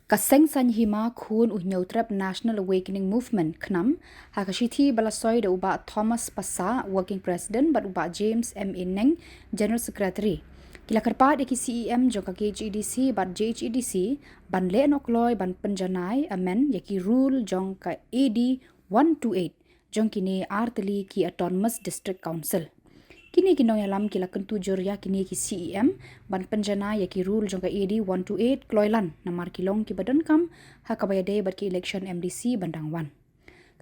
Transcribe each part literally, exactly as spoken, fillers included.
Ka Seng Saiñ Hima Khun U Hynñiewtrep National Awakening Movement, KHNAM, ha ka shithi ba la soi da u Bah Thomas Passah, Working President, bad u Bah James M A Neng, General Secretary, ki la kyrpad ïa ki C E M jong ka K H A D C bad J H A D C ban leh noh kloi ban pynjanai, amend, ïa ki rule jong ka A D one two eight jong kine artylli ki Autonomous District Council. Kine ki nongïalam ki la kyntu jur ïa kine ki C E M ban pynjanai ïa ki rule jong ka A D one two eight kloi lan, namar ki long kiba donkam ha kaba ïadei bad ki election M D C ban dang wan.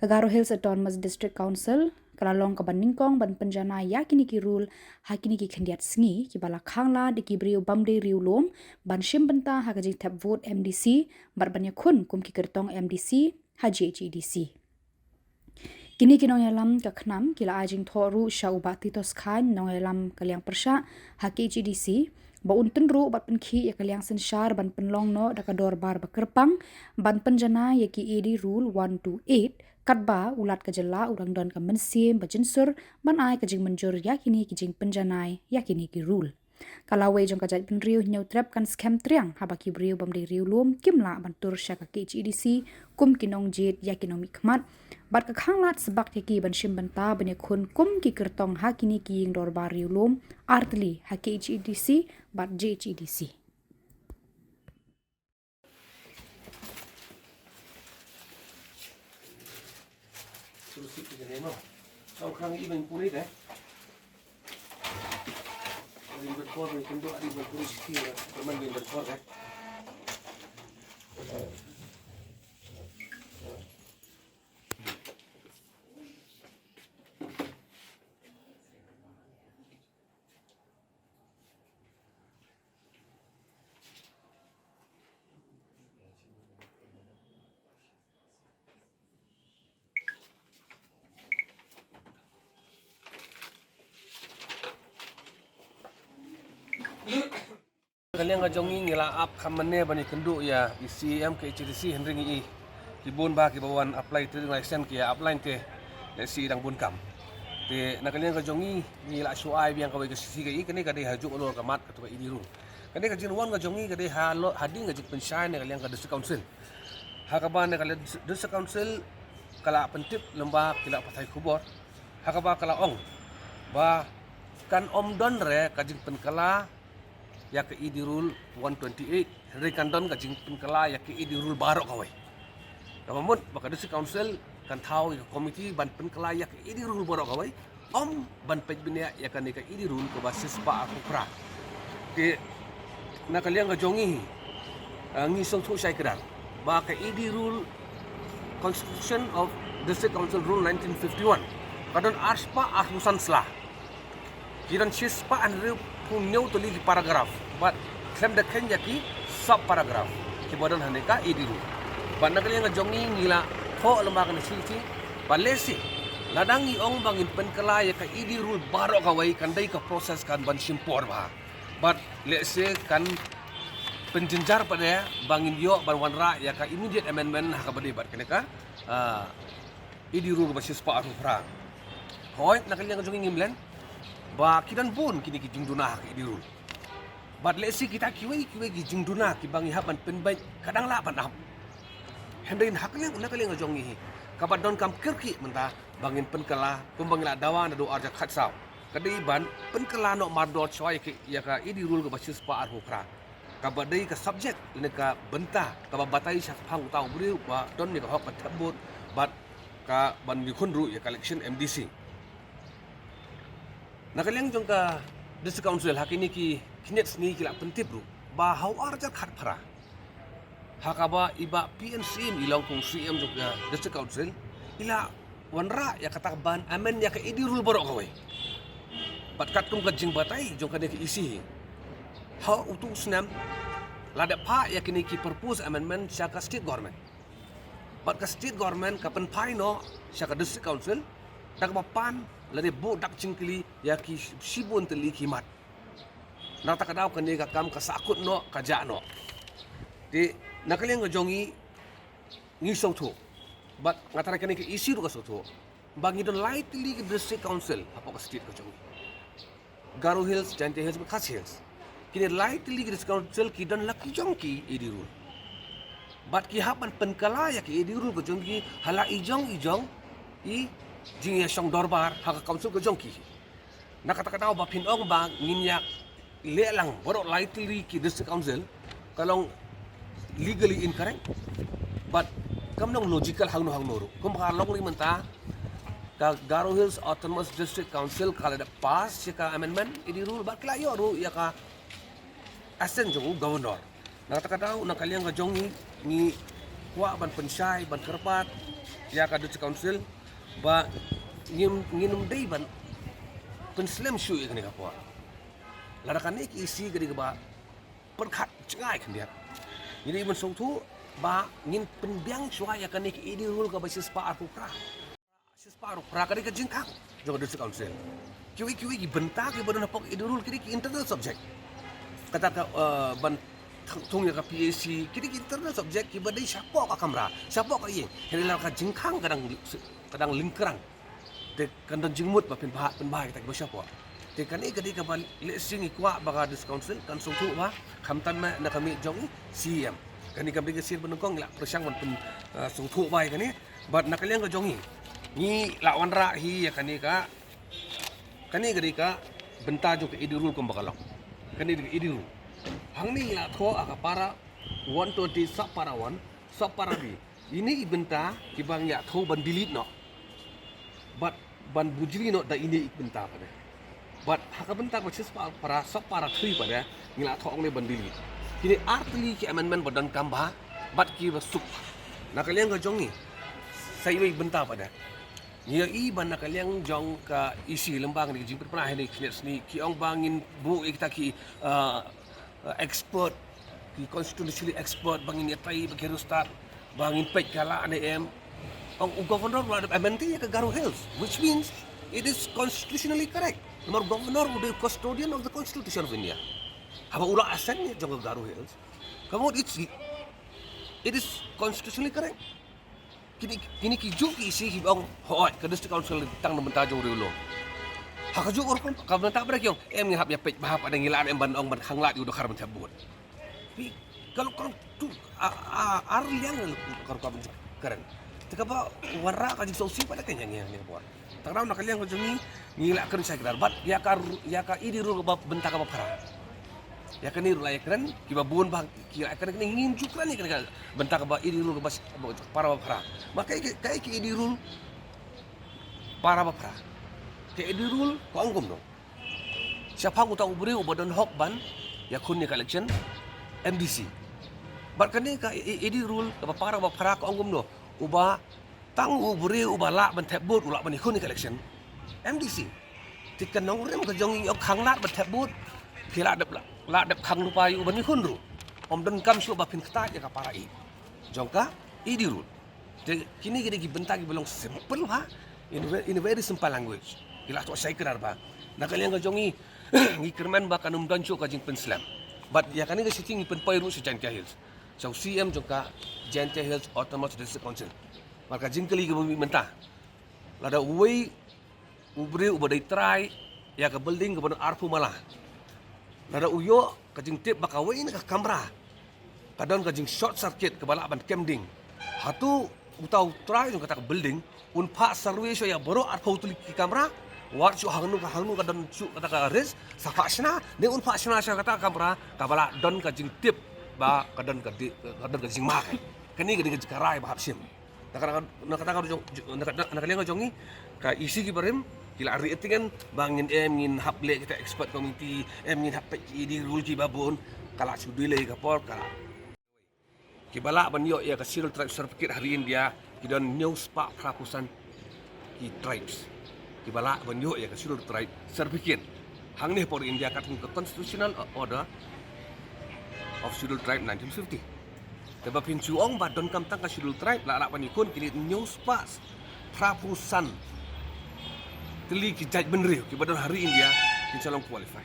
Ka Garo Hills Autonomous District Council ka la long kaba nyngkong ban pynjanai ïa kine ki rule ha kine ki khyndiat sngi, kiba la khanglad ïa ki briew bym dei riewlum ban shim bynta ha ka jingthep vote M D C bad ban ïakhun kum ki kyrtong M D C ha J H A D C. Kine ki nongïalam ka KHNAM ki la ai jingthoh ruh sha u Bah Titos Chyne, nongïalam ka liang pyrshah ha K H A D C, ba un tynruh bad pynkhih ïa ka liang synshar ban pynlong noh da ka dorbar ba kyrpang ban pynjanai ïa ki A D rule one two eight, katba u Lat ka jylla u dang don ka mynsiem ba jynsur ban ai ka jingmynjur ïa kine ki jingpynjanai ïa kine ki rule. Ka lawei jong ka jaitbynriew Hynñiewtrep kan skhem triang haba ki briew bym dei riewlum kim lah ban tur sha ka K H A D C kum ki nongjied ïa ki nongmihkhmat, bad ka khanglad sbak ïa ki ban shim bynta ban ïakhun kum ki kyrtong ha kine ki ïing dorbar riewlum artylli ha K H A D C bad J H A D C. Ka liang ka jong ngi ngi la ap kham mane ban ïakynduh ïa i C E M K H A D C hynrei ngi i ki bun ba kiba wan apply trading license ki ïa apply te lehse dang bun kam. Te na ka liang ka jong ngi ngi la shu ai biang kawei ka shithi ka i, kane ka dei ha juk halor ka mat katu ka A D rule. Kane ka jingwan ka jong ngi ka dei halor hadien ka jingpynshai na ka liang ka District Council. Ha kaba na ka liang District Council ka la pyntip lem bad ki lad pathai khubor ha kaba ka la ong ba kan ym don re ka jingpynkylla ïa ka A D rule one twenty-eight, hynrei kan don ka jingpynkylla ïa ka A D rule baroh kawei. Kaba mut ba ka District Council kan thaw ïa ka committee ban pynkylla ïa ka A D rule baroh kawei, ym ban peit bniah ïa kane ka A D rule kaba shispah arphew phra. Te na ka liang ka jong ngi, eh, ngi sngewthuh shai kdar ba ka A D rule, Constitution of District Council Rule nineteen fifty-one, ka don arspah arphew san sla. Ki don shispah hynriewphew hynñiew tylli ki paragraph bad khlem da kheiñ ïa ki sub paragraph kiba don ha kane ka A D rule. Bad na ka liang ka jong ngi ngi la thoh lem bad kane shi shi bad lehse lada ngi ong ba ngin pynkylla ïa ka A D rule baroh kawei kan dei ka process kan ban shim por bha. Bad lehse kan pynjynjar pat de ba ngin ïoh ban wanrah ïa ka immediate amendment ha kaba dei bad kane ka, ah, A D rule ba shispah arphew phra. Hooid, na ka liang ka jong ngi ngim len ba ki don bun kine ki jingduna ha ka A D rule. Bad lehse kita kiwei kiwei ki jingduna kiba ngi hap ban pynbeit ka dang lah ban ap. Hynrei na ka liang, na ka liang ka jong ngi hi kaba donkam kyrkieh mynta ba ngin pynkylla kumba ngi la dawa naduh arhajar khatsaw, ka dei ban pynkylla noh mardor shuwa ïa ka, ïa ka A D rule kaba shispah arphew phra. Kaba dei ka subject lane ka bynta kaba batai shaphang uta u briew ba don ïa ka hok ban thep vote bad ka ban ïakhun ruh ïa ka election M D C. Na ka liang jong ka District Council ha kine ki khyndiat sngi ki la pyntip ruh ba ha u arhajar khatphra ha kaba i Bah P N Syiem i long kum Syiem jong ka District Council i la wanrah ïa kata ka ban amend ïa ka A D rule baroh kawei. Bad katkum ka jingbatai jong kane ka E C hi, ha utu u snem la dep phah ïa kine ki proposed amendment sha ka state government. Bad ka state government ka pynphai noh sha ka District Council da kaba pan lane buh dak jingkylli ïa ki shibun tylli ki mat. Na kata ka daw kane ka kam ka sahkut noh, ka jah noh. Te na ka liang ka jong ngi, ngi sngewthuh bad nga tharai kane ka E C ruh ka sngewthuh ba ngi don lai tylli ki District Council hapoh ka state ka jong ngi. Garo Hills, Jaintia Hills bad Khasi Hills. Kine lai tylli ki District Council ki don la ki jong ki A D rule. Bad ki hap ban pynkylla ïa ki AD rule ka jong ki ha la i jong i jong i jingïashong dorbar ha ka council ka jong ki. Na kata ka daw ba phin ong ba ngin ïa leh lang baroh lai tylli ki district council ka long legally incorrect. Bad kam long logical hangno hangno ruh. Kumba ka long ri mynta ka Garo Hills Autonomous District Council ka la dep pass ïa ka amendment AD rule bad ki la ïoh ruh ïa ka assent jong u governor. Na kata ka daw na ka liang ka jong ngi ngi kwah ban pynshai ban kyrpad ïa ka district council ba ngim ngin ym dei ban pynslem shuh ïa kane ka por. Lada kane ka issue ka dei kaba pyrkhat jngai khyndiat. Ngi dei ban sngewthuh ba ngin pynbiang shuwa ïa kane ka AD rule kaba shispah arphew phra. Shispah arphew phra ka dei ka jingkhang jong ka district council. Kiwei kiwei ki bynta kiba don hapoh AD rule ki dei ki internal subject. Kata ka eh, ban thung ïa ka PAC ki dei ki internal subject kiba dei shapoh ka kamra shapoh ka ïing. Hynrei lada ka jingkhang ka dang ka dang lyngkrang. Te kan don jingmut ba pynbha pynbha kita kiba shapoh. Te kane ka dei kaba leh sing i kwah ba ka district council kan sngewthuh ba khamtam na ka mih jong i CEM. Kane kam dei ka sien ba nyngkong ngi la pyrshang ban pyn eh, sngewthuh ba ïa kane. Bad na ka liang ka jong ngi ngi la wanrah hi ïa kane ka kane ka dei ka bynta jong ka AD rule kumba ka long. Kane dei ka AD rule. Hangne ngi la thoh ha ka para one twenty sub para one sub para B. Ine i bynta kiba ngi ïa thoh ban delete noh. Bad ban bujli noh da ine i bynta pat de. Bad ha ka bynta ba shispah para sub para three pat de ngi la thoh ong ne ban delete. Kine ar tylli ki amendment ba donkam bha bad kiba suk. Na ka liang ka jong ngi sa iwei i bynta pat de. Ngi ïohi ba na ka liang jong ka EC lyngba kane ka jingpynpra ha kine ki khyndiat sngi ki ong ba ngin buh ïa kita ki eh, eh, expert ki constitutionally expert ba ngin ïatrei ba ki riewstad ba ngin peit ka lah ne em. Ong u governor u la dep amend ïa ka Garo Hills, which means it is constitutionally correct. Namar u governor u dei custodian of the constitution of India. Haba u la assent ïa jong ka Garo Hills, come on, it's it is constitutionally correct. Kine kine ki ju ki isi ki ong hoi ka district council tang na mynta jong u riewlum. Ha ka ju ka rukom ka mynta ba ki ong em ngi hap ïa peit ba hap ada ngi lah em ban ong ban khanglad ïa u dkhar ban thep vote. Pi kalau kalau tu a a ar liang ka rukom karen. Te kaba wanrah ka jingsngewsih pat ka ngi ngi bor. Tang na ka liang ka jong ngi ngi la kren shai kdar bad ïa ka ru- ïa ka AD rule kaba bynta kaba phra. Ïa kane ruh la ïa kren kiba bun ba ki la ïa kren kane ngim ju kren ïa kane ka bynta kaba AD rule kaba s- kaba para ba phra. Ma kaei kaei ka AD rule para ba phra. Ka AD rule ka ong kumno. Shaphang uta u briew uba don hok ban ïakhun ïa ka election MDC. Bad kane ka AD rule kaba para ba phra ka ong kumno. Uba tang u briew uba lah ban thep vote u lah ban ïakhun ïa ka election MDC. Te ka nongrim ka jong ngi ïoh khanglad ban thep vote phi lah dep lah dep khang lypa ïa u ban ïakhun ruh. Ym donkam shuh ba phin ktah ïa ka para i jong ka AD rule. Te kine ki dei ki bynta kiba long simple ha in a ve- in a very simple language. Ki la thoh shai kdar ba na ka liang ka jong ngi ngi kyrmen ba kan ym don shuh ka jingpynslem. Bad ïa kane ka shisha ngi pynpoi ruh sha Jaintia Hills sha u CEM jong ka Jaintia Hills Autonomous District Council. Bad ka jingkylli kaba mih mynta lada uwei u briew uba dei trai ïa ka building kaba don arphew mala. Lada u ïoh ka jingtip ba kawei na ka kamra ka don ka jing short circuit kaba lah ban kem ding. Hato uta u trai jong kata ka building un phah survey shuwa ïa baroh arphew tylli ki kamra. Wat shuh hangno ka hangno ka don shuh kata ka risk sa phah shna ne un phah shna shuwa kata ka kamra kaba lah don ka jingtip ba ka don ka di- ka don ka jingma kai. Kane ka dei ka jingkharai ba hap shim. Na kata ka na kata ka jong na kata na ka liang ka jong ngi ka isi ki barim ki la ri etingen ba ngin em ngin hap leh kita expert committee em ngin hap peit ki di rule ki babun ka la shu delay ka por ka la. Kiba lah ban ïoh ïa ka Scheduled Tribe certificate ha ri India ki don hynñiew spah phra phew san ki tribes. Kiba lah ban ïoh ïa ka Scheduled Tribe certificate. Hangne ha ri India kat ka Constitutional Order of Scheduled Tribe nineteen fifty. Te ba phin shu ong ba donkam tang ka Scheduled Tribe la lah ban ïakhun kine hynñiew spah phra phew san tylli ki jaitbynriew kiba don ha ri India kin sa long qualify.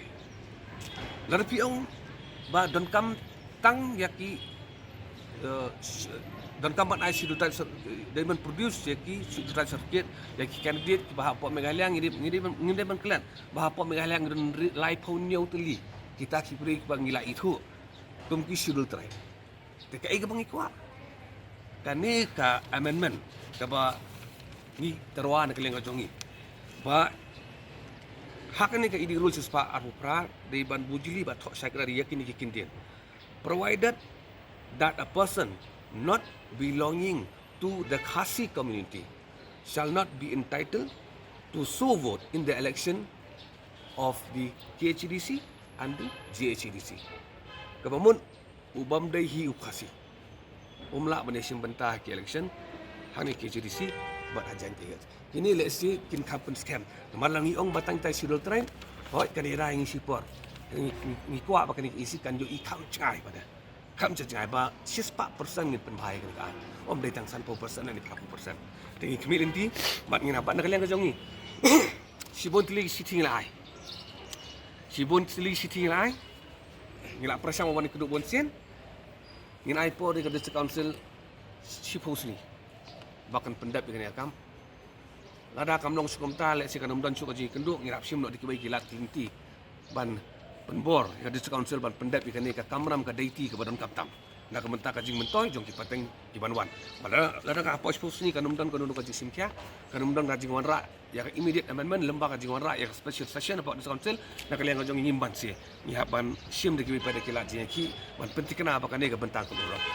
Lada phi ong ba donkam tang ïa ki eh, sh- donkam ban ai Scheduled Tribe cer- dei ban produce ïa ki Scheduled Tribe certificate ïa ki candidate kiba hapoh Meghalaya ngi dei ngi dei ban ngi dei ban klet ba hapoh Meghalaya ngi don ri- laiphew hynñiew tylli kita ki briew kiba ngi la ithuh kum ki Scheduled Tribe. Te kaei kaba ngi kwah kane ka amendment kaba ngi tyrwa na ka liang ka jong ngi ba ha kane ka E D rule shispah arphew phra dei ban bujli ba thoh shakri ïa kine ki kyntien, provided that a person not belonging to the Khasi community shall not be entitled to so vote in the election of the K H A D C and the G H A D C. Kaba mut u bym dei hi u Khasi um lah ban ïashim bynta ha ki election hangne K H A D C bad ha Jaintia Hills. Kine lehse kin kham pynskhem. Namar la ngi ong ba tang tai Scheduled Tribe, hooid ka dei rai ngi shipor. Ngi, ngi, ngi kwah ba kane ka E C kan ïohi kham jngai ba da. Kham jngai ba shispah percent ngin pynbha ïa kane ka aiñ. Ym dei tang sanphew percent ne phra phew percent. Te ngi khmih lynti bad ngin hap ban na ka liang ka jong ngi. Shibun tylli ki shithi ngi la ai. Shibun tylli ki shithi ngi la ai. Ngi la pyrshang ba wan ïakynduh bun sien. Ngin ai por ïa ka District Council shiphew sngi ba kan pyndep ïa kane ka kam. Lada kam long shu kumta, lehse kan ym don shuh ka jingïakynduh, ngi hap shim noh da kiwei ki lad ki lynti ban pynbor ïa ka District Council ban pyndep ïa kane ka kamram ka deiti kaba donkam tam na ka bynta ka jingmyntoi jong ki pateng kiban wan. Bad lada, lada ka hapoh shiphew sngi kan ym don kano kano ka jingsimkhia, kan ym don ka jingwanrah ïa ka immediate amendment lyngba ka jingwanrah ïa ka special session hapoh District Council, na ka liang ka jong ngi ngim banse. Ngi hap ban shim da kiwei pat ki lad jingïakhih ban pynthikna ba kane ka bynta kan urlong.